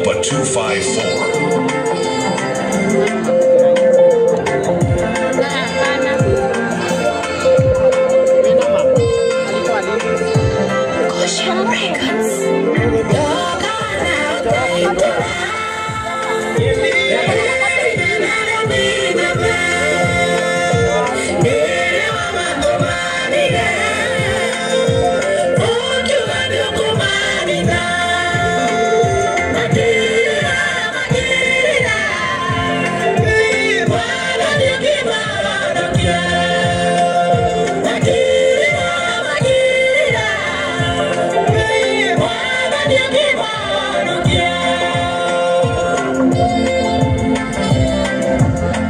Helper 254.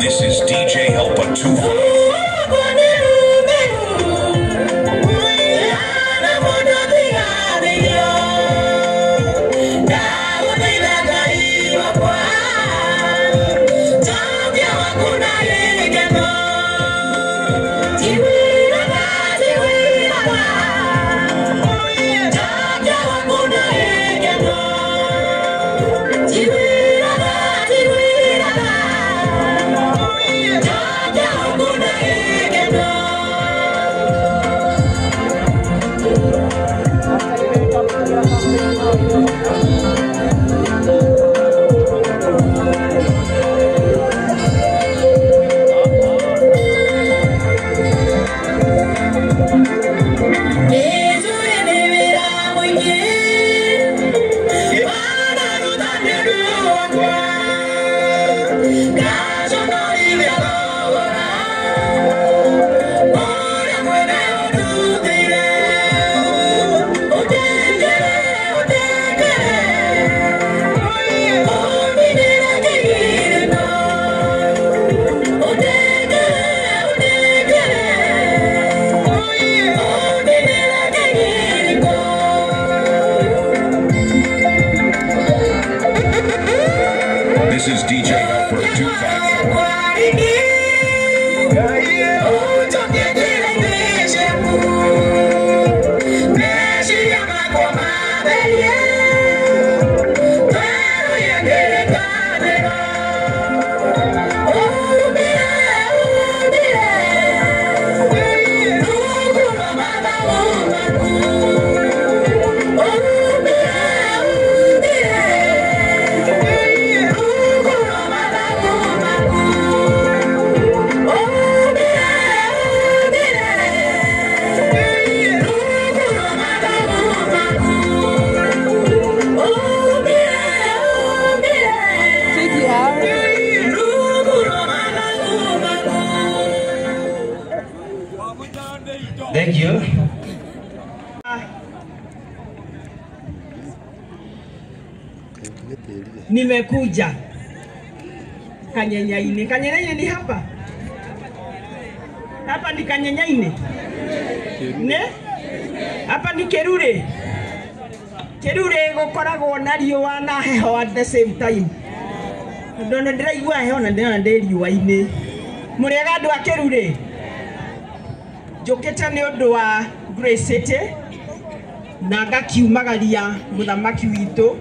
This is DJ Helper 254. This is DJ Helper 254. Thank you. Nimekuja Kanyenyaine. Kanyenyaine ni hapa. Hapa ni Kanyenyaine. Ne? Hapa ni Kerure. Kerure gukoragwo na riũa na heho at the same time. Ndono ndĩraigua heho na ndĩrona ndĩ riũa-inĩ. Mũrĩega andũ a Kerure. Njũkĩte nĩ ũndũ wa Grace City na ngakiumagaria mũthamaki witũ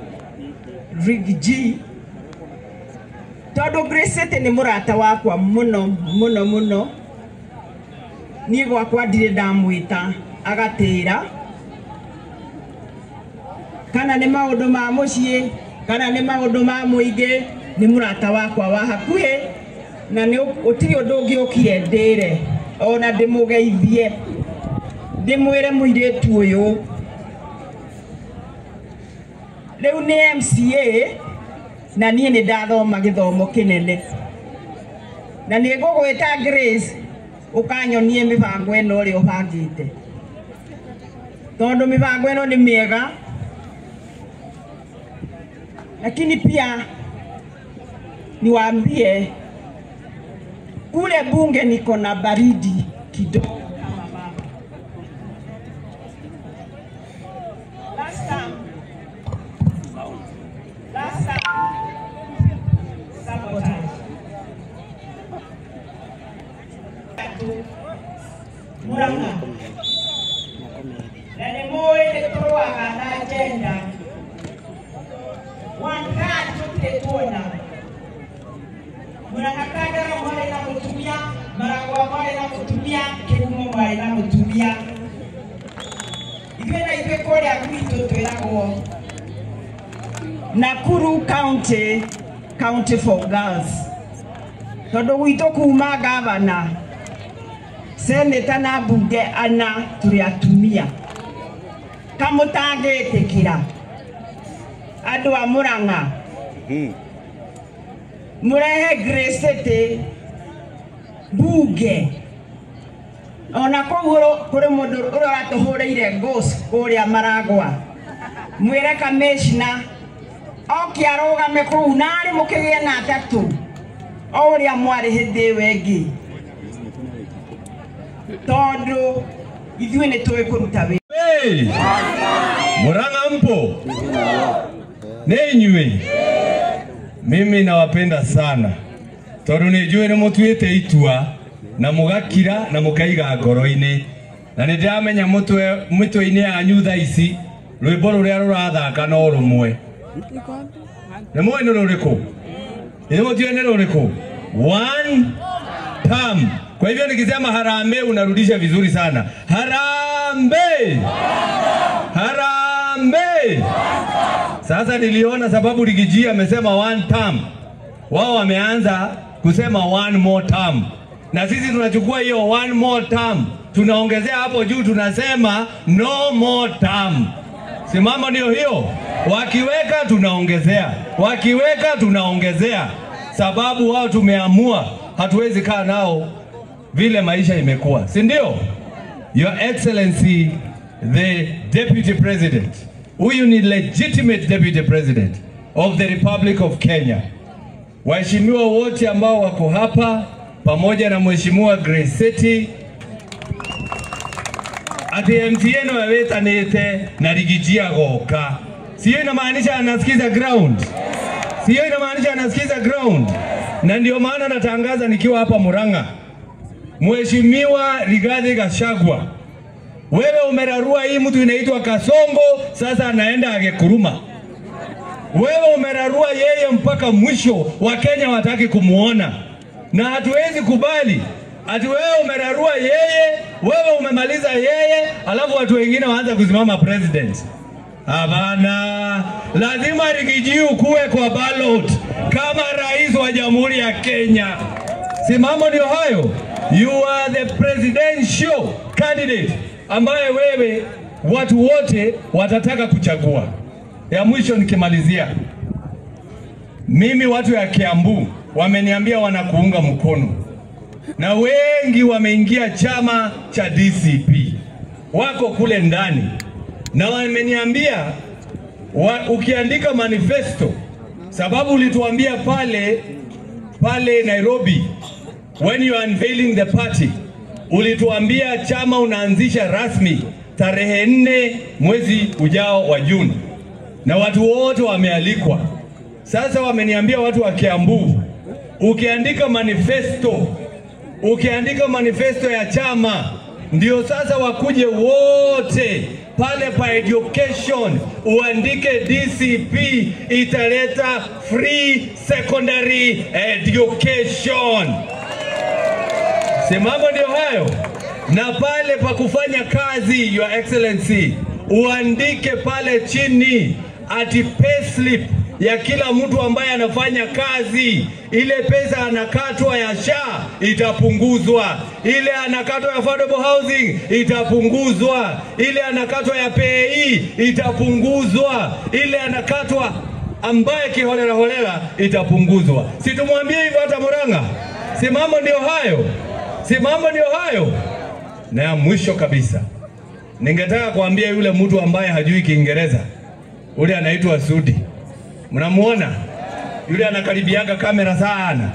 Rig G, tondũ Grace City nĩ mũrata wakwa mũno mũno mũno. Niĩ gwakwa ndirĩ ndamwĩta agatĩra, kana nĩ maũndũ ma mũciĩ kana nĩ maũndũ ma mũingĩ, nĩ mũrata wakwa wa hakuhĩ na nĩ ũtirĩ ũndũ ũngĩũkire ndĩre ona ndĩmũgeithie ndĩmwĩre mũirĩtu ũyũ rĩu nĩ MCA na niĩ nĩ ndathoma gĩthomo kĩnene na nĩ ngũgwĩta Grace ũkanyonie mĩbango ĩno ũrĩa ũbangĩte, tondũ mĩbango ĩno nĩ mĩega, lakini pia niwaambie kule bunge niko na baridi kidogo kama mama. Last time, sabotage. Murang'a. Na nĩ mũĩ nĩ tũrũaga na agenda. 1/3 Murang'a Kandara mwarĩ na mũtumia, Maragwa mwarĩ na mũtumia, Kĩgumo mwarĩ na mũtumia. Ithuĩ na ithuĩ kũrĩa gwitũ twĩragwo Nakuru County, County for Girls. Tondũ gwitũ kuma gavana, seneta na mbunge ana tũrĩ atumia. Kamũtangĩtĩkĩra andũ a Murang'a mũrehe Grace City mbunge ona kũu kũrĩ mũndũ ũrĩa ũratũhũrĩire ngũci kũrĩa Maragwa mwĩre kamishna oke arũgame kũu narĩ mũkĩgĩe na atatũ o ũrĩa mwarĩ hĩndĩ ĩyo ĩngĩ tondũ ithuĩ nĩ tũĩ kũruta wĩra. Hey! Murang'a mpo? Nĩ inyuĩ? Mimi nawapenda sana tondu nĩ njũĩ nĩ mũtuĩte itua na mũgakira na mũkaiga ngoro-inĩ na nĩ ndĩramenya mĩtwe-inĩ yanyu thaa ici rwĩmbo rũrĩa rũrathaka no rũmwe. Nĩ mũĩ nĩ rũrĩkũ? Nĩ mũtiũĩ nĩ rũrĩkũ? One term. Kwa hivyo nikisema harambee unarudisha vizuri sana. Harambee! Harambee! Sasa niliona sababu Riggy G amesema one term. Wao wameanza kusema one more term. Na sisi tunachukua hiyo one more term. Tunaongezea hapo juu tunasema no more term. Simama ndio hiyo. Wakiweka tunaongezea. Wakiweka tunaongezea. Sababu wao tumeamua hatuwezi kaa nao vile maisha imekuwa. Si ndio? Your Excellency the Deputy President. Huyu ni legitimate Deputy President of the Republic of Kenya. Waheshimiwa wote ambao wako hapa pamoja na Mheshimiwa Grace City ati MCA no awetanite na Riggy G agoka. Sio inamaanisha anasikiza ground? Sio inamaanisha anasikiza ground? Na ndio maana natangaza nikiwa hapa Murang'a. Mheshimiwa Rigathi Gachagua, wewe umerarua hii mtu inaitwa Kasongo, sasa anaenda agekuruma. Wewe umerarua yeye mpaka mwisho, wa Kenya wataki kumuona. Na hatuwezi kubali ati wewe umerarua yeye, wewe umemaliza yeye, alafu watu wengine waanza kusimama president. Hapana, lazima Riggy G ukuwe kwa ballot kama rais wa Jamhuri ya Kenya. Simamo ndio hayo. You are the presidential candidate ambaye wewe watu wote watataka kuchagua. Ya mwisho nikimalizia, mimi watu ya Kiambu wameniambia wanakuunga mkono na wengi wameingia chama cha DCP, wako kule ndani, na wameniambia ukiandika manifesto, sababu ulituambia pale pale Nairobi when you are unveiling the party, ulituambia chama unaanzisha rasmi tarehe 4 mwezi ujao wa Juni, na watu wote wamealikwa. Sasa wameniambia watu wa Kiambu, ukiandika manifesto, ukiandika manifesto ya chama, ndio sasa wakuje wote pale pa education uandike DCP italeta free secondary education. Simamo ndio hayo. Na pale pa kufanya kazi, Your Excellency, uandike pale chini ati payslip ya kila mtu ambaye anafanya kazi, ile pesa anakatwa ya SHA itapunguzwa, ile anakatwa ya affordable housing itapunguzwa, ile anakatwa ya PAE itapunguzwa, ile anakatwa ambaye kiholela holela itapunguzwa. Si tumwambie hivyo hata Murang'a? Simamo ndio hayo. Simamo ndio hayo. Na ya mwisho kabisa, ningetaka kuambia yule mtu ambaye hajui Kiingereza, ule anaitwa Sudi. Mnamuona? Yule anakaribiaga kamera sana.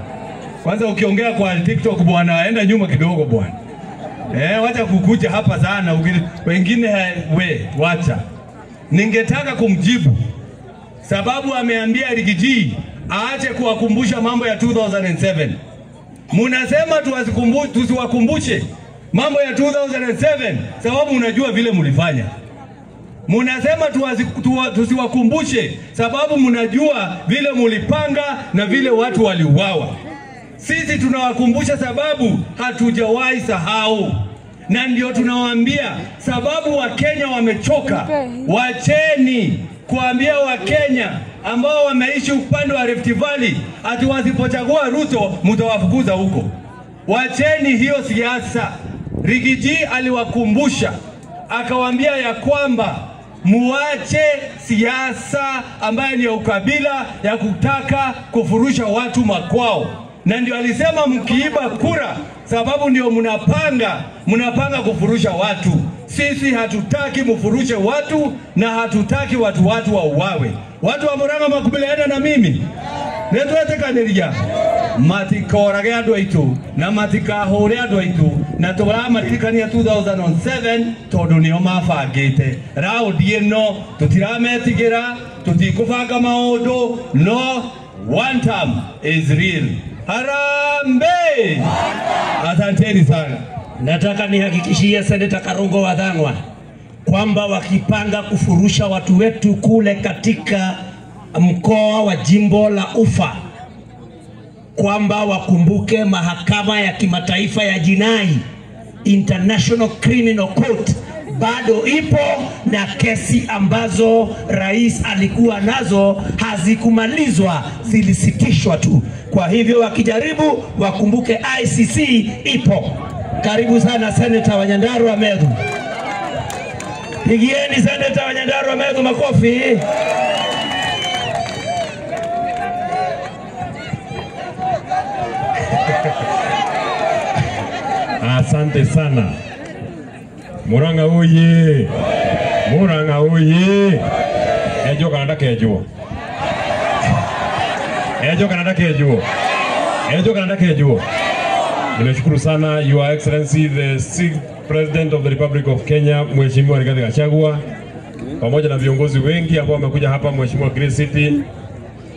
Kwanza ukiongea kwa TikTok bwana, enda nyuma kidogo bwana. Wacha kukuja hapa sana. Wengine we, wacha. Ningetaka kumjibu sababu ameambia Riggy G aache kuwakumbusha mambo ya 2007. Munasema tusiwakumbushe mambo ya 2007 sababu unajua vile mlifanya. Munasema tusiwakumbushe sababu mnajua vile mulipanga na vile watu waliuawa. Sisi tunawakumbusha sababu hatujawahi sahau, na ndio tunawaambia sababu Wakenya wamechoka. Wacheni kuambia Wakenya ambao wameishi upande wa Rift Valley ati wasipochagua Ruto mtawafukuza huko. Wacheni hiyo siasa. Rigiji aliwakumbusha akawaambia ya kwamba muache siasa ambayo ni ya ukabila ya kutaka kufurusha watu makwao. Na ndio alisema mkiiba kura, sababu ndio mnapanga kufurusha watu. Sisi hatutaki mfurushe watu na hatutaki watu wauawe. Watu wa Murang'a makubaliana na mimi. Netwetekanĩria matikorage andũ aitũ na matikahũre andũ aitũ na tũramaririkania 2007 tondũ nĩo mabangĩte raundi ĩno. Tũtirametigĩra, tũtikũbanga maũndũ, no one term is real. Harambee! Asanteni sana. Nataka nihakikishie Seneta Karungo wa Thang'wa kwamba wakipanga kufurusha watu wetu kule katika mkoa wa jimbo la Ufa, kwamba wakumbuke mahakama ya kimataifa ya jinai, International Criminal Court, bado ipo, na kesi ambazo rais alikuwa nazo hazikumalizwa, zilisitishwa tu. Kwa hivyo wakijaribu wakumbuke ICC ipo. Karibu sana Seneta wa Nyandarua Meru. Pigieni Seneta wa Nyandarua Meru makofi. Asante sana. Murang'a oye! Murang'a oye! Enjwo kana ndakenjwo? Enjwo kana ndakenjwo? Enjwo kana ndakenjwo? Nimeshukuru sana Your Excellency the 6th President of the Republic of Kenya, Mheshimiwa Rigathi Gachagua, pamoja na viongozi wengi ambao wamekuja hapa, Mheshimiwa Grace City,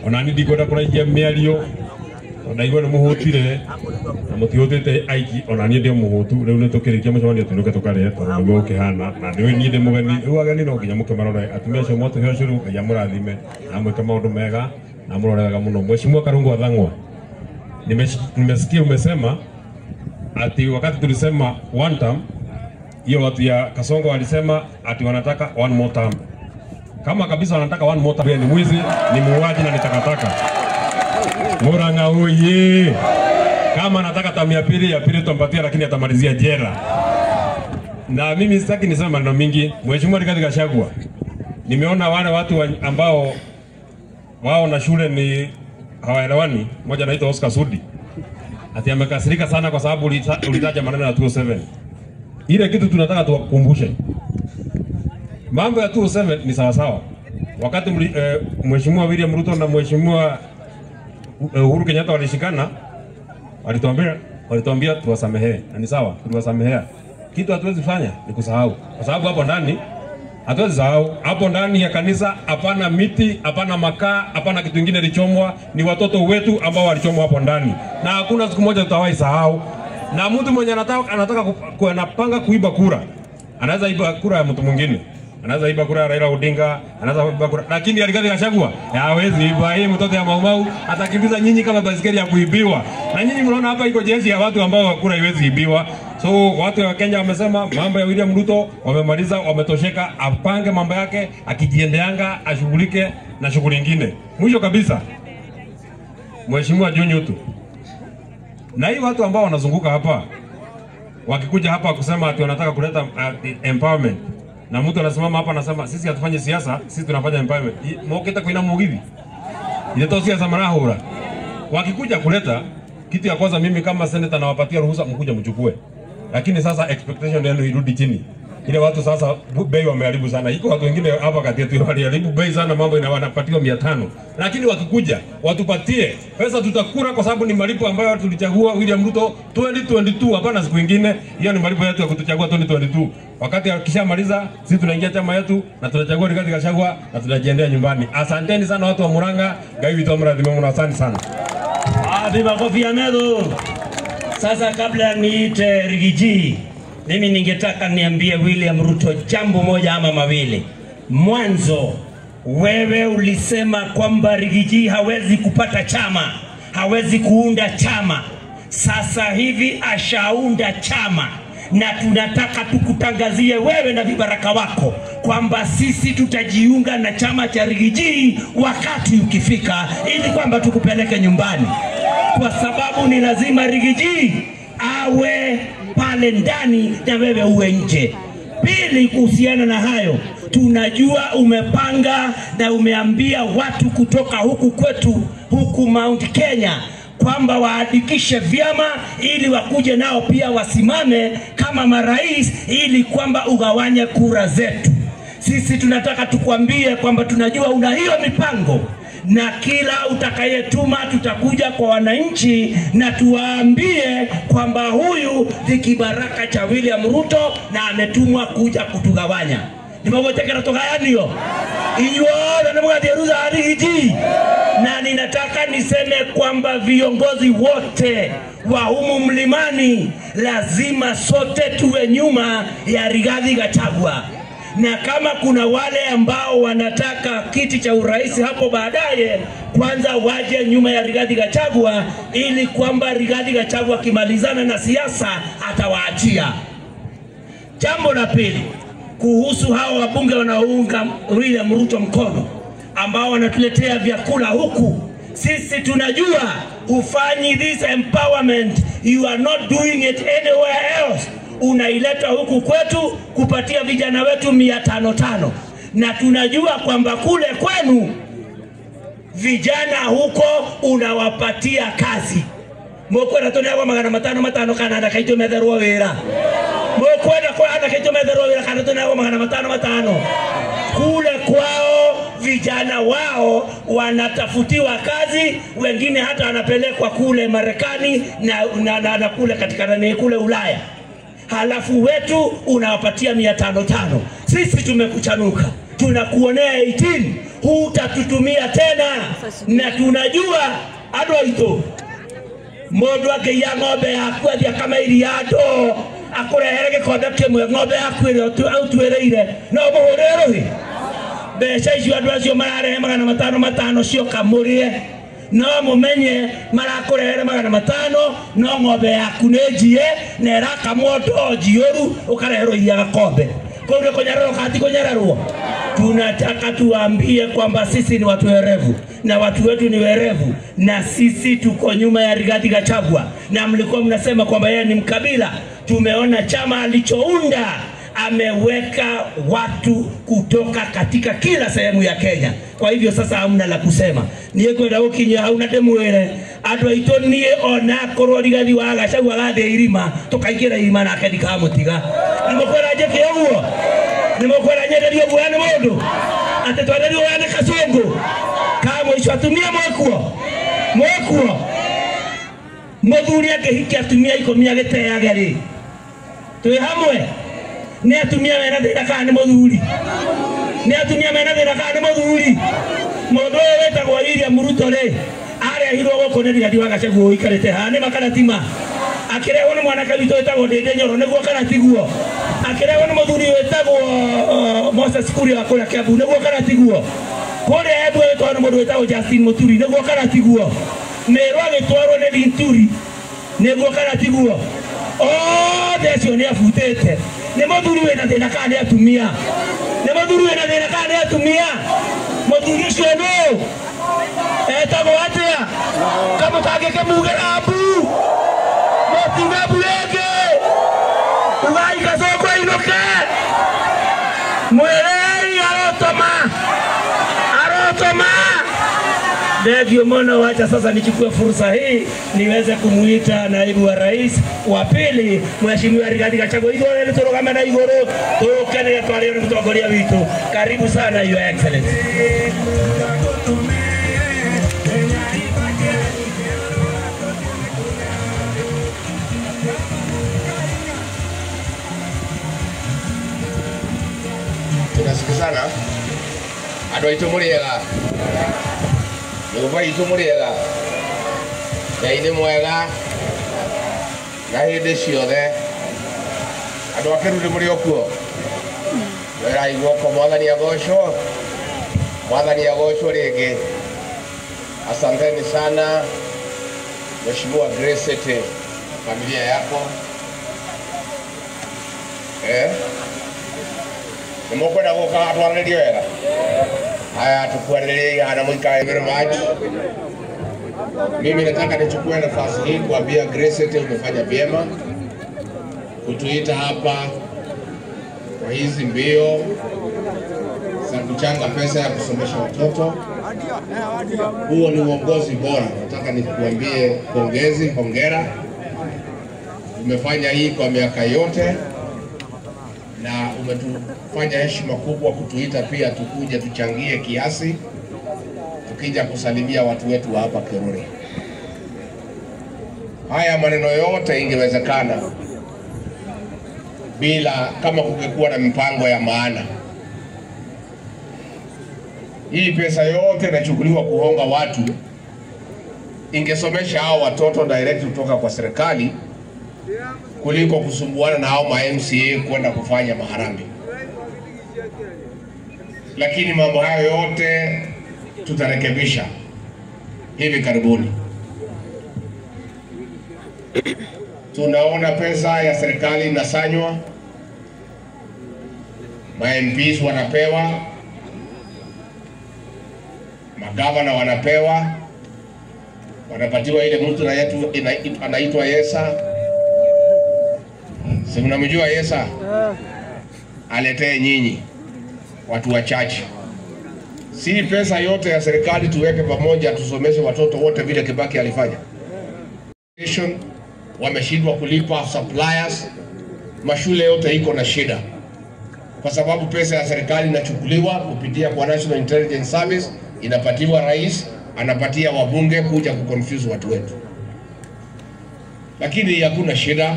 onani ndikwenda kuraihia mĩario ndaigua nĩ mũhũtire na mũtihũtĩte aiki, ona niĩ ndĩ mũhũtu. Rĩu nĩ tũkĩrĩkia mũcemanio tũinũke tũkarĩe tondũ nĩguo ũkĩhana, na nĩ niĩ ndĩ mũgeni. Rĩu ageni no nginya mũkĩmarore atumia acio mwatũhe ũcũrũ, Ngai amũrathime na mwĩke maũndũ mega na mũrore wega mũno. Mheshimiwa Karungo wa Thang'wa, nimesikia umesema ati wakati tulisema one term, hiyo watu ya Kasongo walisema ati wanataka one more term. Kama kabisa wanataka one more term, ni mwizi, ni muuaji na ni takataka. Murang'a oye! Kama anataka tamu ya pili tutampatia, lakini atamalizia jela. Na mimi sitaki niseme maneno mingi. Mheshimiwa Rigathi Gachagua, nimeona wale watu ambao wao na shule ni hawaelewani. Mmoja anaitwa Oscar Sudi, ati amekasirika sana kwa sababu ulitaja maneno ya 207. Ile kitu tunataka tuwakumbushe, mambo ya 207 ni sawa sawa. Wakati Mheshimiwa William Ruto na Mheshimiwa Uhuru Kenyatta walishikana, walituambia tuwasamehe, na ni sawa, tuliwasamehea. Kitu hatuwezi fanya ni kusahau, kwa sababu hapo ndani hatuwezi sahau. Hapo ndani ya kanisa hapana miti, hapana makaa, hapana kitu kingine ilichomwa, ni watoto wetu ambao walichomwa hapo ndani, na hakuna siku moja tutawahi sahau. Na mtu mwenye anataka anapanga kuiba kura, anaweza iba kura ya mtu mwingine, anaweza iba kura ya Raila Odinga, anaweza iba kura, lakini Rigathi Gachagua hawezi iba. Hii mtoto ya Mau Mau atakimbiza nyinyi kama baiskeli ya kuibiwa. Na nyinyi mnaona hapa iko jeshi ya watu ambao kura haiwezi ibiwa. So watu wa Kenya wamesema mambo ya William Ruto wamemaliza, wametosheka, apange mambo yake, akijiendeanga ashughulike na shughuli nyingine. Mwisho kabisa, Mheshimiwa John Yutu, na hii watu ambao wanazunguka hapa wakikuja hapa kusema ati wanataka kuleta empowerment, na mtu anasimama hapa anasema sisi hatufanyi siasa, sisi tunafanya empowerment. Moketa kuina mugithi ile to siasa marahura. Wakikuja kuleta kitu ya kwanza, mimi kama senator nawapatia ruhusa mkuja mchukue, lakini sasa expectation yenu irudi chini. Ile watu sasa bei wameharibu sana. Iko watu wengine hapa kati yetu waliharibu bei sana, mambo ina wanapatiwa 500. Lakini wakikuja watupatie pesa tutakura, kwa sababu ni malipo ambayo tulichagua William Ruto 2022, hapana siku nyingine. Hiyo ni malipo yetu ya kutuchagua 2022. Wakati akishamaliza sisi tunaingia chama yetu na tunachagua Rigathi Gachagua na tunajiendea nyumbani. Asanteni sana watu wa Murang'a, Ngai witu amrathime muno, asante sana. Wapi makofi ya Meru? Sasa kabla niite Rigiji, mimi ningetaka niambie William Ruto jambo moja ama mawili. Mwanzo, wewe ulisema kwamba Rigiji hawezi kupata chama, hawezi kuunda chama. Sasa hivi ashaunda chama, na tunataka tukutangazie wewe na vibaraka wako kwamba sisi tutajiunga na chama cha Rigiji wakati ukifika, ili kwamba tukupeleke nyumbani, kwa sababu ni lazima Rigiji awe pale ndani na wewe uwe nje. Pili, kuhusiana na hayo, tunajua umepanga na umeambia watu kutoka huku kwetu huku Mount Kenya kwamba waandikishe vyama ili wakuje nao pia wasimame kama marais ili kwamba ugawanye kura zetu. Sisi tunataka tukwambie kwamba tunajua una hiyo mipango, na kila utakayetuma tutakuja kwa wananchi na tuwaambie kwamba huyu ni kibaraka cha William Ruto na ametumwa kuja kutugawanya. Nimegotekera tugayanio inyuothe nĩ mũgathiĩ rutha Rigiji. Na ninataka niseme kwamba viongozi wote wa humu mlimani lazima sote tuwe nyuma ya Rigathi Gachagua. Na kama kuna wale ambao wanataka kiti cha urais hapo baadaye, kwanza waje nyuma ya Rigathi Gachagua, ili kwamba Rigathi Gachagua akimalizana na siasa atawaachia. Jambo la pili, kuhusu hao wabunge wanaounga William Ruto mkono ambao wanatuletea vyakula huku, sisi tunajua hufanyi this empowerment, you are not doing it anywhere else. Unaileta huku kwetu kupatia vijana wetu 500, na tunajua kwamba kule kwenu vijana huko unawapatia kazi. Mokwenda tuneagwo 500 kana andake metherwo wira. Mokwenda kwa andake metherwo wira kana tuneagwo 500. Kule kwao vijana wao wanatafutiwa kazi, wengine hata wanapelekwa kule Marekani na kule katika nani kule Ulaya. Halafu wetu unawapatia 500. Sisi tumekuchanuka, tunakuonea 18, hutatutumia tena. Na tunajua andũ aitũ, mũndũ akĩiya ng'ombe yaku athiĩ akama iria ndoo akũrehere gĩkombe kĩmwe, ng'ombe yaku ĩrĩa ũtuĩrĩire no mũhũrĩre rũhĩ. Mbeca icio andũ acio mararehe 500 cioka mũrĩe, no mũmenye marakũrehere 500, no ng'ombe yaku nĩ njie na ĩrakamwo ndoo njiyũru ũkareherwo iria gakombe. Kũu nĩ kũnyararwo kana ti kũnyararwo? Tunataka tuambie kwamba sisi ni watu werevu na watu wetu ni werevu, na sisi tuko nyuma ya Rigathi Gachagua. Na mlikuwa mnasema kwamba yeye ni mkabila. Tumeona chama alichounda ameweka watu kutoka katika kila sehemu ya Kenya. Kwa hivyo sasa hamna la kusema. Niĩ kwenda gũkinya hau na ndĩmwĩre andũ aitũ, niĩ ona korwo Rigathi wa Gachagua agathiĩ irima, tũkaingĩra irima nake ndikamũtiga. Nĩmũkwenda njĩke ũguo? Nĩmũkwenda nyenderio guoya nĩ mũndũ? Atĩ twenderio guoya nĩ kacũngũ? Ka mũico atumia mwĩkuo? Mwĩkuo? Mũthuri akĩhikia atumia 10 agĩteage rĩ, twĩ hamwe? Nĩ atumia mena thĩna kana nĩ mũthuri? Nĩ atumia mena thĩna kana nĩ mũthuri? Mũndũ ũyũ wĩtagwo William Ruto rĩ, arehirwo gũkũ nĩ Rigathi wa Gachagua ũikarĩte haha, nĩ ma kana ti ma? Akĩrehwo nĩ mwanake witũ wĩtagwo Ndĩndĩ Nyoro, nĩguo kana tiguo? Akĩrehwo nĩ mũthuri wĩtagwo Moses Kuria wa kũrĩa Kiambu, nĩguo kana tiguo? Kũrĩa Embu agĩtwarwo nĩ mũndũ wĩtagwo Justin Muturi, nĩguo kana tiguo? Meru agĩtwarwo nĩ Linturi, nĩguo kana tiguo? Othe acio nĩ abutĩte. Nĩ mũthuri wĩna thĩna kana nĩ atumia? Nĩ mũthuri wĩna thĩna kana nĩ atumia? Mũthuri ũcio nũ? Etagwo atĩa? Kamũtangĩkĩmugĩra mbu, mũtiuge mbu rĩngĩ. Ugai gacũngũ ainũke, mwĩrei arotoma, arotoma. Ndegio mũno. Wacha sasa nichukue fursa hii niweze kumuita naibu wa rais wa pili, Mheshimiwa Rigathi Gachagua. Ithuothe nĩ tũrũgame na igũrũ tũkenere twarĩo nĩ mũtongoria witũ. Karibu sana Your Excellency. Tunasikizana andũ aitũ mũrĩega, nyũmba itũ mũrĩega, Ngai nĩ mwega na hĩndĩ ciothe. Andũ a Kĩrurĩ mũrĩ o kuo? Wĩrai guoko, Mwathani agocwo, Mwathani agocwo rĩngĩ. Asanteni sana Mheshimiwa Grace City. Familia yako nĩmũkwenda gũka twaranĩrie wega? Haya, tukuanĩrie hana mũikae very much. Mimi nataka nichukue nafasi hii kuambia Grace umefanya vyema kutuita hapa kwa hizi mbio za kuchanga pesa ya kusomesha watoto. Huo ni uongozi bora. Nataka nikuambie pongezi, hongera. Umefanya hii kwa miaka yote na umetufanya heshima kubwa kutuita pia tukuje tuchangie kiasi, tukija kusalimia watu wetu wa hapa Kiruri. Haya maneno yote ingewezekana bila kama kungekuwa na mipango ya maana. Hii pesa yote inachukuliwa kuhonga watu, ingesomesha hao watoto direct kutoka kwa serikali kuliko kusumbuana na hao ma MCA kwenda kufanya maharambee. Lakini mambo hayo yote tutarekebisha hivi karibuni. Tunaona pesa ya serikali inasanywa, ma MPs wanapewa, magavana wanapewa, wanapatiwa ile mtu anaitwa Yesa. Si mnamjua Yesa? Aletee nyinyi watu wachache. Si pesa yote ya serikali tuweke pamoja tusomeshe watoto wote vile Kibaki alifanya. Wameshindwa kulipa suppliers, mashule yote iko na shida. Kwa sababu pesa ya serikali inachukuliwa kupitia kwa National Intelligence Service, inapatiwa rais, anapatia wabunge kuja kuconfuse watu wetu. Lakini hakuna shida.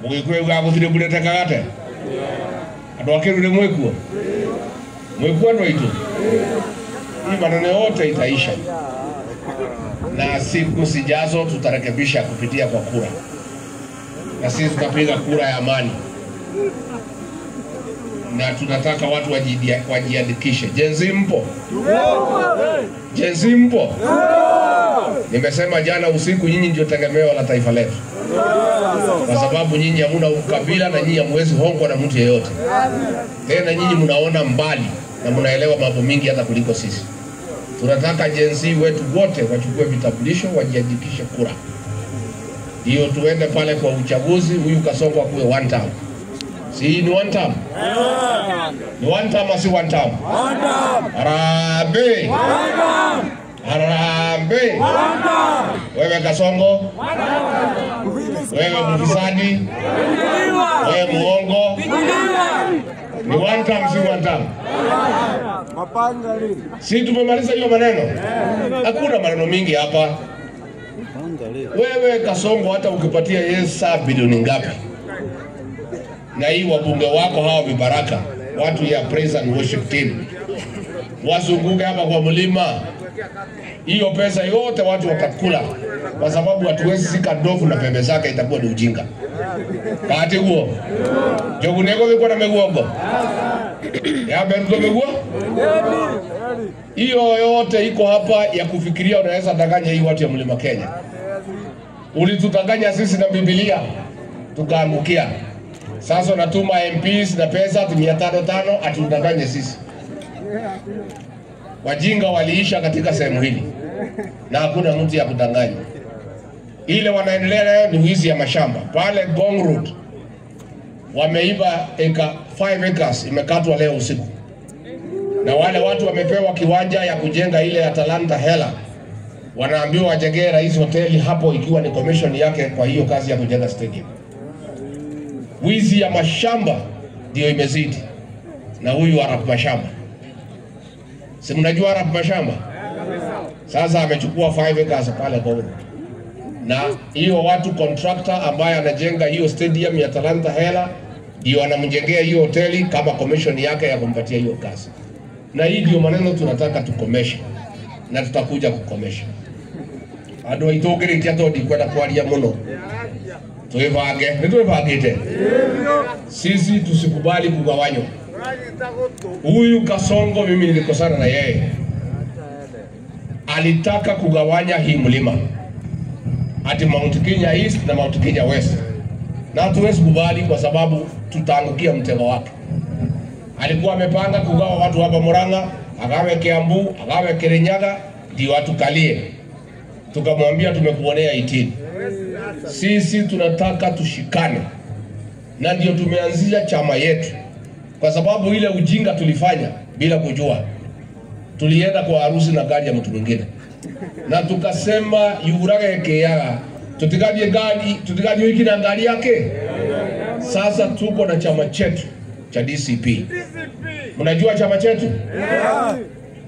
Mugikuwa guthire burete kagate. Andu akirure mwikuo. Mwikuo ndo itu. Hii maneno yote itaisha. Na siku sijazo tutarekebisha kupitia kwa kura. Na sisi tutapiga kura ya amani. Na tunataka watu wajiandikishe. Gen Z mpo? Gen Z mpo? Nimesema jana usiku, nyinyi ndio tegemeo la taifa letu. Kwa sababu nyinyi hamuna ukabila na nyinyi hamwezi hongwa na mtu yeyote. Tena nyinyi mnaona mbali na mnaelewa mambo mingi hata kuliko sisi. Tunataka Gen Z wetu wote wachukue vitambulisho, wajiandikishe kura. Hiyo tuende pale kwa uchaguzi, huyu Kasongo akuwe one term. Si ni one term? Ni one term si one term? One term. Harambee. One term. Harambee. One term. Wewe Kasongo? One term. Wewe mfisadi? Wewe muongo? Ni one term si one term? Si tumemaliza hiyo maneno? Hakuna maneno mingi hapa. Wewe Kasongo, hata ukipatia Yesa bilioni ngapi, na hii wabunge wako hawa vibaraka, watu ya praise and worship team, wazunguke hapa kwa mlima, hiyo pesa yote watu watakula, kwa sababu hatuwezi zika ndovu na pembe zake, itakuwa ni ujinga. Kati huo jogunego biko na meguongo ya beruto meguo, hiyo yote iko hapa ya kufikiria. Unaweza danganya hii watu ya mlima Kenya. Ulitudanganya sisi na Biblia tukaangukia. Sasa unatuma MPs na pesa 500 atudanganye sisi. Wajinga waliisha katika sehemu hili na hakuna mtu ya kudanganya. Ile wanaendelea nayo ni wizi ya mashamba. Pale Ngong Road wameiba 5 acres, imekatwa leo usiku. Na wale watu wamepewa kiwanja ya kujenga ile Atalanta hela, wanaambiwa wajengee rais hoteli hapo, ikiwa ni commission yake kwa hiyo kazi ya kujenga stadium. Wizi ya mashamba ndio imezidi. Na huyu Arap Mashamba, si mnajua Arap Mashamba? Sasa amechukua 5 acres pale Ngong Road. Na hiyo watu contractor ambaye anajenga hiyo stadium ya Atalanta hela ndio anamjengea hiyo hoteli kama commission yake ya kumpatia hiyo kazi. Na hii ndio maneno tunataka tukomeshe, na tutakuja kukomesha. Andu aitũngĩrĩtie tondũ ndikwenda kwaria mũno. Tuivange, nĩ twĩbangĩte. Sisi tusikubali kugawanywa. Huyu Kasongo mimi nilikosana na yeye. Alitaka kugawanya hii mlima. ati Mount Kenya East na Mount Kenya West, na hatuwezi kubali kwa sababu tutaangukia mtego wake. Alikuwa amepanga kugawa watu hapa Murang'a, agawe Kiambu, agawe Kirinyaga, ndio watu kalie. Tukamwambia tumekuonea itini. Sisi tunataka tushikane, na ndio tumeanzisha chama yetu, kwa sababu ile ujinga tulifanya bila kujua. Tulienda kwa harusi na gari ya mtu mwingine, na tukasema yurage keyaga tutikavye gari, tutikavye wiki na gari yake. Sasa tuko na chama chetu cha DCP. Mnajua chama chetu?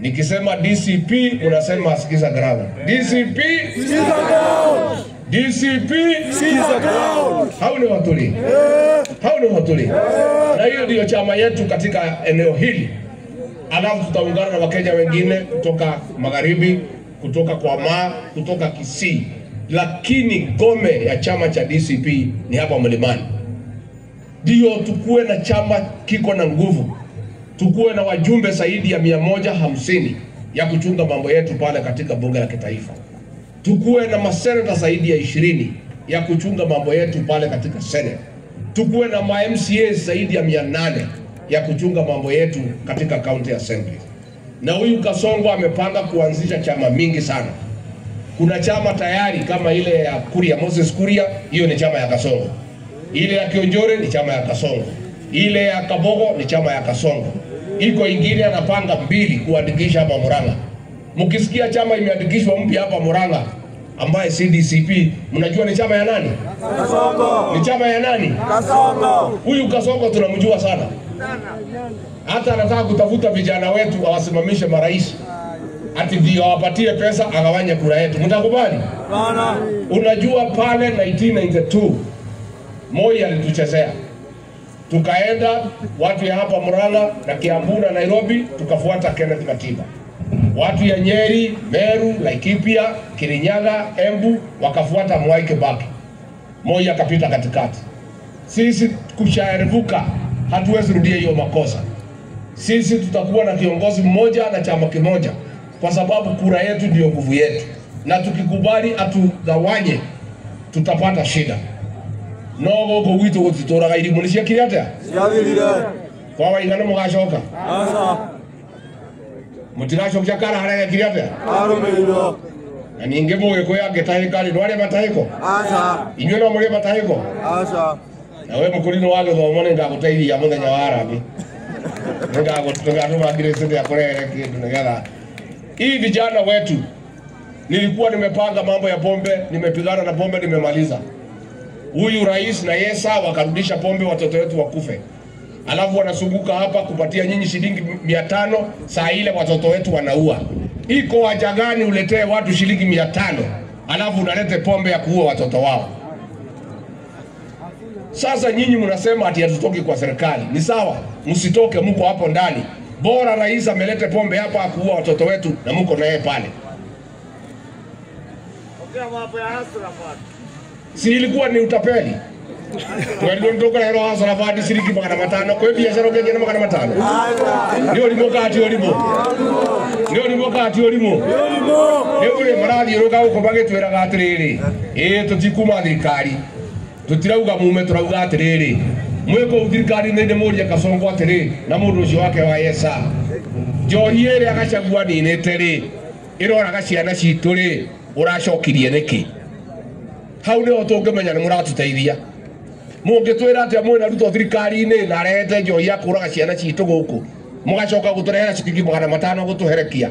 Nikisema DCP unasema sikiza ground. DCP Sikiza ground. DCP Sikiza ground. Hao ni watuli. Hao ni watuli. Na hiyo ndio chama yetu katika eneo hili. Alafu tutaungana na Wakenya wengine kutoka magharibi, kutoka kwa Ma, kutoka Kisii. Lakini ngome ya chama cha DCP ni hapa Mlimani. Ndio tukue na chama kiko na nguvu. Tukue na wajumbe zaidi ya 150 ya kuchunga mambo yetu pale katika bunge la kitaifa. Tukue na maseneta zaidi ya 20 ya kuchunga mambo yetu pale katika Senate. Tukue na ma MCA zaidi ya 800 ya kuchunga mambo yetu katika county assembly. Na huyu Kasongo amepanga kuanzisha chama mingi sana. Kuna chama tayari kama ile ya Kuria, Moses Kuria, hiyo ni chama ya Kasongo. Ile ya Kionjore ni chama ya Kasongo. Ile ya Kabogo ni chama ya Kasongo. Iko ingine anapanga 2 kuandikisha hapa Murang'a. Mkisikia chama imeandikishwa mpya hapa Murang'a ambaye CDCP, mnajua ni chama ya nani? Kasongo. Ni chama ya nani? Kasongo. Huyu Kasongo tunamjua sana. Hata anataka kutafuta vijana wetu awasimamishe marais, ati ndio awapatie pesa agawanye kura yetu. Mtakubali? Bana. Unajua pale 1992 Moi alituchezea. Tukaenda watu ya hapa Murang'a na Kiambu na Nairobi tukafuata Kenneth Matiba. Watu ya Nyeri, Meru, Laikipia, Kirinyaga, Embu wakafuata Mwai Kibaki. Moi akapita katikati. Sisi kushaerevuka hatuwezi rudia hiyo makosa. Sisi tutakuwa na kiongozi mmoja na chama kimoja, kwa sababu kura yetu ndio nguvu yetu, na tukikubali atugawanye tutapata shida. No goko witu gutituraga irimu ni ciakire atia Ciathirire. Kwa waigana mugacoka Aca. Mutiracokia kara haria gekire atia Arumirirwo. Na ningi mugikuyu angitahika ri nwaria matahiko Aca. Inyuĩ no mũrĩe matahiko Aca. Na we mũkũrinũ wa gĩthomo nĩ ngagũteithia mũthenya wa harambee. Nĩngatũma Grace akũrehere kĩndũ nĩgetha hii vijana wetu. Nilikuwa nimepanga mambo ya pombe, nimepigana na pombe, nimemaliza. Huyu rais na Yesa wakarudisha pombe, watoto wetu wakufe. Alafu wanazunguka hapa kupatia nyinyi shilingi 500, saa ile watoto wetu wanaua. Iko haja gani uletee watu shilingi 500 alafu unalete pombe ya kuua watoto wao? Sasa nyinyi mnasema ati hatutoki kwa serikali. Ni sawa, msitoke, mko hapo ndani. Bora rais amelete pombe hapa kuua watoto wetu na mko na yeye pale. Si ilikuwa ni utapeli? Twendwo hero hasara badi shilingi 500 kwa biashara ngenge na 500. Ndio limokati olimo. Ndio limokati olimo. Ndio kule marathiũrũka gũkũ magĩtwĩraga atĩrĩrĩ, ĩĩ tũtikuma thirikari. Tũtirauga mume, tũrauga atĩrĩrĩ, mwĩ kũu thirikari-inĩ nĩ mũrie Kasongo atĩrĩ na mũndũ ũcio wake wa Yesa. Njohi ĩrĩa Gachagua aninĩte rĩ, ĩroraga ciana citũ rĩ, ũracokirie nĩkĩ? Hau nĩho tũngĩmenya nĩ mũratũteithia. Mũngĩtwĩra atĩa mwĩna Ruto thirikari-inĩ na arehete njohi ya kũraga ciana citũ gũkũ, mũgacoka gũtũrehera ciringi 500 gũtũherekia,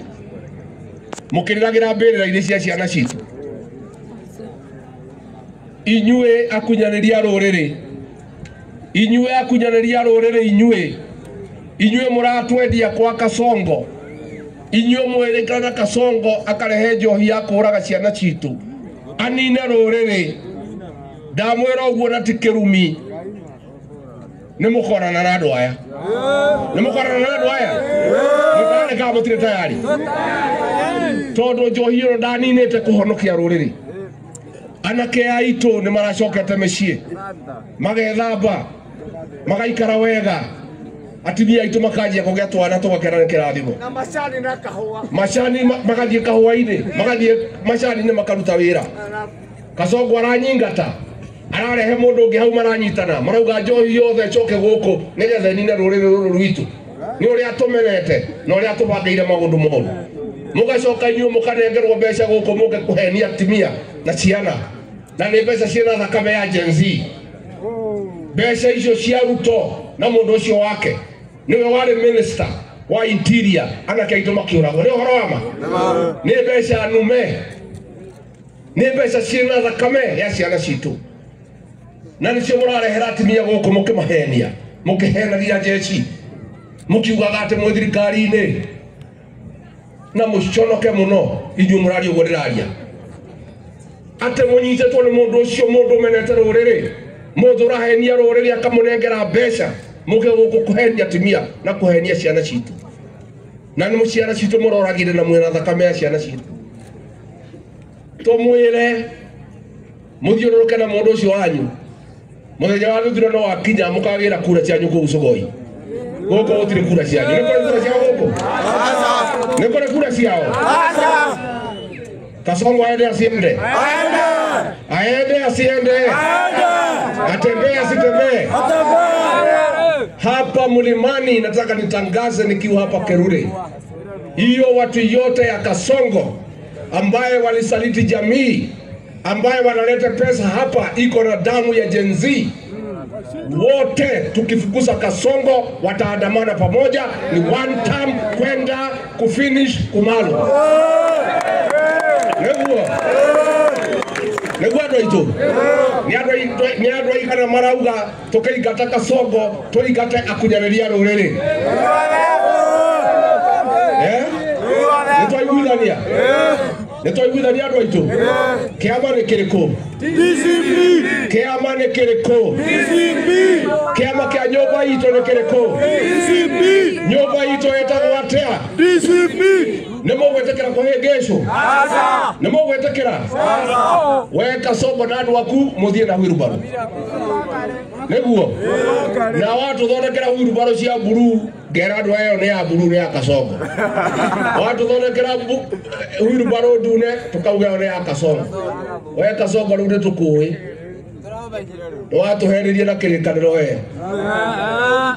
mũkĩrĩragĩra mbĩrĩra-inĩ cia ciana citũ. Inyuĩ akunyanĩria rũrĩrĩ, inyuĩ akunyanĩria rũrĩrĩ, inyuĩ mũratwendia kwa Kasongo, inyuĩ mwĩrĩkana Kasongo akarehe njohi ya kũraga ciana citũ anine rũrĩrĩ. Ndamwĩra ũguo na ti kĩrumi, nĩ mũkorana na andũ aya, nĩ mũkorana na andũ aya, mũkorane kana mũtirĩ tayari, tondũ njohi ĩno ndaninĩte kũhonokia rũrĩrĩ. Anake aitũ nĩ maracokete mĩciĩ, magethamba, magaikara wega, atumia aitũ makanjia kũgĩa twana tũgakena nĩ kĩrathimo. Na macani na kahũa. Macani magathiĩ kahũa-inĩ, magathiĩ macani-inĩ makaruta wĩra. Kasongo aranyingata ararehe mundu ungi hau maranyitana marauga njohi yothe coke guku nigetha nine ruriri ruru rwitu ni uria tumenete na uria tubangiire maundu moru mugacoka inyuĩ mukanengerwo mbeca guku muke kuhenia atumia na ciana na ni mbeca ciina thakame ya Gen Z. Mbeca icio cia Ruto na mundu ucio wake niwe wari minister wa interior anake aitũ makiuragwo ni uhoro wa ma ni mbeca nume ni mbeca ciina thakame ya ciana citu na nicio murarehera atumia guku mukimahenia mukihenagia jeshi mukiugaga ati mwi thirikari-inĩ na muconoke muno inyuĩ mũraria ũguo ndĩraria atĩ mũnyitĩtwo nĩ mũndũ ũcio mũndũ ũmenete rũrĩrĩ mũndũ ũrahenia rũrĩrĩ akamũnengera mbeca mũke gũkũ kũhenia atumia na kũhenia ciana citũ na nĩ ciana citũ mũroragire na mwĩna thakame ya ciana citũ tũmwĩre mũthiũrũrũke na mũndũ ũcio wanyu mũthenya wa gĩthurano wakinya mũkagĩra kura cianyu kũu Sugoi gũkũ gũtirĩ kura cianyu nĩ kũrĩ kura ciao gũkũ nĩ kũrĩ kura ciao Kasongo aende asiende aende asiende atembee asitembee. Hapa mlimani nataka nitangaze nikiwa hapa Kerure, hiyo watu yote ya Kasongo ambaye walisaliti jamii, ambaye wanaleta pesa hapa iko na damu ya Gen Z, wote tukifukuza Kasongo wataandamana pamoja, ni one term kwenda kufinish Kumalo. Niguo andũ aitũ nĩ andũ aigana marauga tũkĩingata Kasongo tũingate akunyanĩria rũrĩrĩ. Nĩ twaiguithania nĩ twaiguithania andũ aitũ. Kĩama nĩ kĩrĩkũ? DCP. Kĩama nĩ kĩrĩkũ? DCP. Kĩama kĩa nyũmba itũ nĩ kĩrĩkũ? DCP. Nyũmba itũ ĩtagwo atĩa? DCP. Nĩ mũgwĩtĩkĩra kũhĩngĩcwo? Aca. Nĩ mũgwĩtĩkĩra? We Kasongo na andũ aku mũthiĩ na wheelbarrow nĩguo na watũthondekera wheelbarrow cia mburu ngera andũ aya nĩ ya mburu nĩ ya Kasongo watũthondekera wheelbarrow ndune tũkauga ĩyo nĩ ya Kasongo. We Kasongo rĩu nĩ tũkũĩ nĩwatũheririe na kĩrĩkanĩro we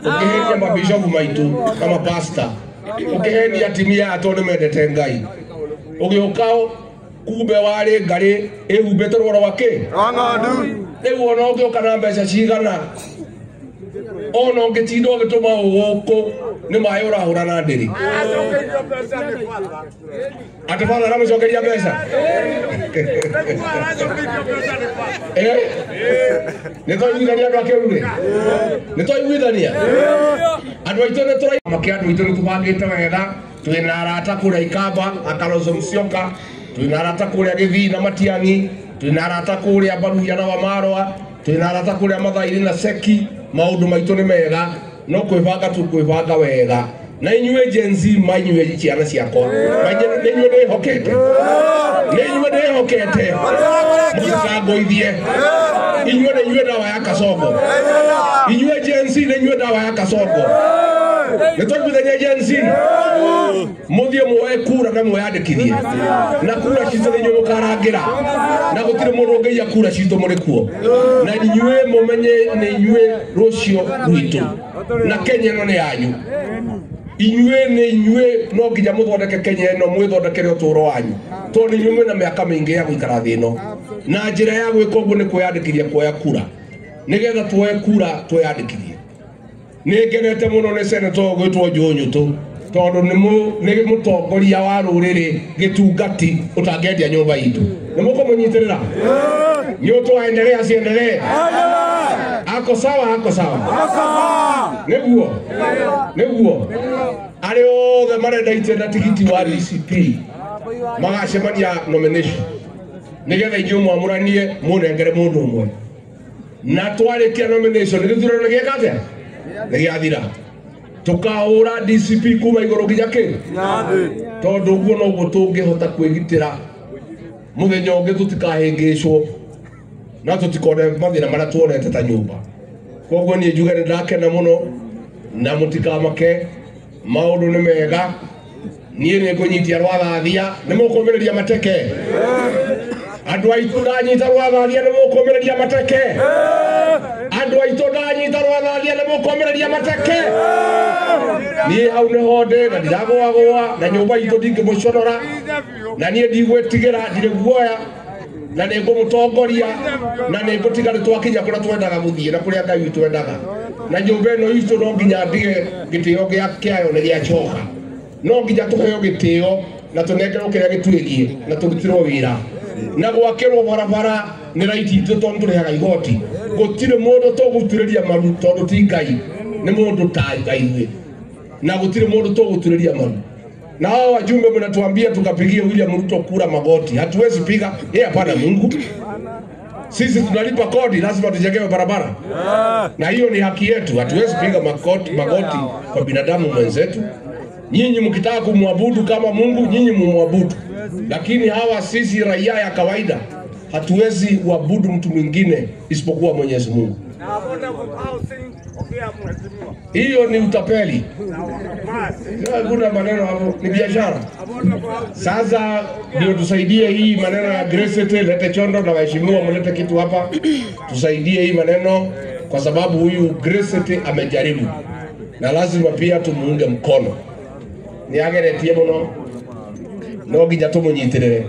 ũkĩhenia mabishofu maitũ na mapasta ũkĩhenia atumia aya tondũ nĩmendete Ngai ũgĩũka kumbe warĩ ngarĩ ĩhumbĩte rwaro rwa kĩ Rwa ng'ondu. rĩu ona ũngĩũka na mbeca cigana ona ũngĩtinda ũgĩtũma gũkũ nĩ maĩ ũrahũra na ndĩrĩ atĩ batha aramũcokeria mbeca nĩ twaiguithania andũ a Kĩrurĩ nĩ twaiguithania andũ aitũ nĩ tũramakĩ andũ aitũ nĩ tũbangĩte wega twĩna arata kũrĩa Ikamba Kalonzo Musyoka twĩna arata kũrĩa Gĩthii na Matiang'i twĩna arata kũrĩa Mbaruhia na Wamarwa twĩna arata kũrĩa Mathairi na Seki maũndũ maitũ nĩ mega no kwĩbanga tũkwĩbanga wega na inyuĩ Gen Z mainyuĩ ciana ciakwa nĩ inyuĩ ndĩhokete nĩ inyuĩ ndĩhokete mũtikangoithie inyuĩ nĩ inyuĩ ndawa ya Kasongo inyuĩ Gen Z nĩ inyuĩ ndawa ya Kasongo nĩ twaiguithania Gen Z mũthiĩ muoe kura na mwĩyandĩkithie na kura citũ nĩ inyuĩ mũkarangĩra na gũtirĩ mũndũ ũngĩiya kura citũ mũrĩ kuo na inyuĩ mũmenye nĩ inyuĩ rũciũ rwitũ na Kenya ĩno nĩ yanyu inyuĩ nĩ inyuĩ no nginya mũthondeke Kenya ĩno mwĩthondekere ũtũũro wanyu tondũ nĩ inyuĩ mwĩna mĩaka mĩingĩ ya gũikara thĩ ĩno na njĩra ya gwĩka ũguo nĩ kwĩyandĩkithia kuoya kura nĩgetha tuoye kura twĩyandĩkithie. Nĩ ngenete mũno nĩ senator ũgwĩtwo Joe Nyutu tondũ nĩ mũtongoria wa rũrĩrĩ gĩtungati ũtangĩendia nyũmba itũ nĩ mũkũmũnyitĩrĩra Nyutu aendelee asiendelee ako sawa ako sawa nĩguo nĩguo arĩa othe marenda itĩ na tigiti wa DCP magacemania nomination nĩgetha inyuĩ mwamũranie mũnengere mũndũ ũmwe na twarĩkia nomination gĩthurano nĩ gĩeka atĩa nĩ gĩathira tũkahũra DCP kuma igũrũ nginya kĩ tondũ ũguo noguo tũngĩhota kwĩgitĩra mũthenya ũngĩ tũtikahĩngĩcwo na tũtikone mathĩna marĩa tuonete ta nyũmba koguo niĩ njuge nĩ ndakena mũno na mũtikamake maũndũ nĩ mega niĩ nĩ ngũnyitia rwathathia nĩ mũkũmĩrĩria mateke Andũ aitũ ndanyita rwatharia nĩ mũkũmĩrĩria mateke. Andũ aitũ ndanyita rwatharia nĩ mũkũmĩrĩria mateke. Niĩ hau nĩho ndĩ na ndiragũagũa na nyũmba itũ ndingĩmũconora na niĩ ndigwĩtigĩra ndirĩ guoya na nĩ ngũmũtongoria na nĩ ngũtiga nĩ twakinya kũrĩa twendaga gũthiĩ na kũrĩa Ngai witũ endaga. Na nyũmba ĩno itũ no nginya ndige gĩtĩo kĩayo nĩ gĩacoka. No nginya tũheo gĩtĩo na tũnengerwo kĩrĩa gĩtwĩgiĩ na tũrutĩrwo wĩra na gwakĩrwo barabara nĩ raiti itũ tondũ tũrĩhaga igoti. Gũtirĩ mũndũ tũgũturĩria maru tondũ ti Ngai, nĩ mũndũ ta ithuĩ, na gũtirĩ mũndũ tũgũturĩria maru. Na hao wajumbe mnatuambia tukapigie William Ruto kura magoti, hatuwezi piga yeye, hapana Mungu. Sisi tunalipa kodi, lazima tujengewe barabara na hiyo ni haki yetu. Hatuwezi piga magoti kwa binadamu mwenzetu. Nyinyi mkitaka kumwabudu kama Mungu, nyinyi mumwabudu, lakini hawa sisi raia ya kawaida hatuwezi kuabudu mtu mwingine isipokuwa Mwenyezi Mungu. Hiyo ni utapeli. Hakuna maneno hapo, ni biashara. Sasa ndio tusaidie hii maneno ya Grace, lete chondo na waheshimiwa mlete kitu hapa, tusaidie hii maneno kwa sababu huyu Grace amejaribu na lazima pia tumuunge mkono. Ni ageretie muno no nginya tũmũnyitĩrĩre.